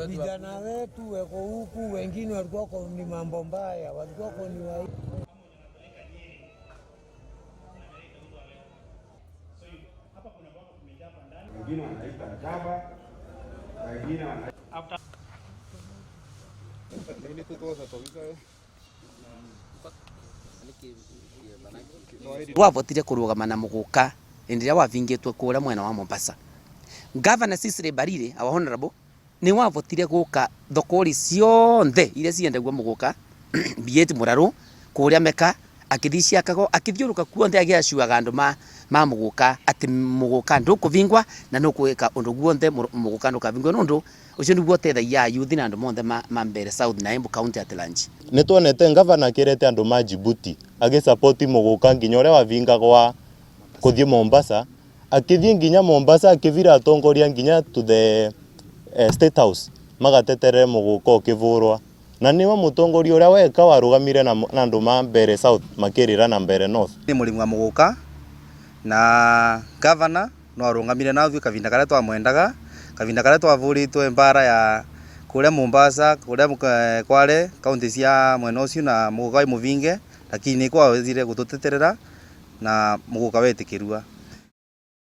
Vijana wetu weko huku, wengine walikuwa ni mambo mbaya, walikuwa ni wa Wengine wanaita jaba, wengine wana Wavotire kurugama na muguka hindi ria wavingitwe kuria mwena wa Mombasa. Governor Cecily Mbarire, our honorable, ni wavotire guka thokori cionthe iria ciendagua muguka be it Muraru kuria Meka akithi ciakago akithiuruka kuonthe agiacuaga andu ma muguka ati muguka ndukuvingwa na nukwika undu guonthe muguka ndukavingwe nundu ucio niguo utethagia ayuthi na andu monthe ma Mbeere South na Embu County at large. Nä tuonete ngavana akärete andå ma Djibouti agä muguka nginya å rä a wavingagwa kå thiä Mombasa akithie nginya Mombasa akivira atongoria nginya to the State House magatetere muguka ukivurwa na niwe mutongoria uria weka warugamire na andu ma Mbeere South makirira na Mbeere North. Ni murimi wa muguka na governor no arungamire na kavinda karia twamwendaga, kavinda karia twavuritwe mbara ya kuria Mombasa, kuria Kwale kaunti cia mwena ucio na muguka wi muvinge, lakini ni kwawezire gututeterera na muguka wetikirua.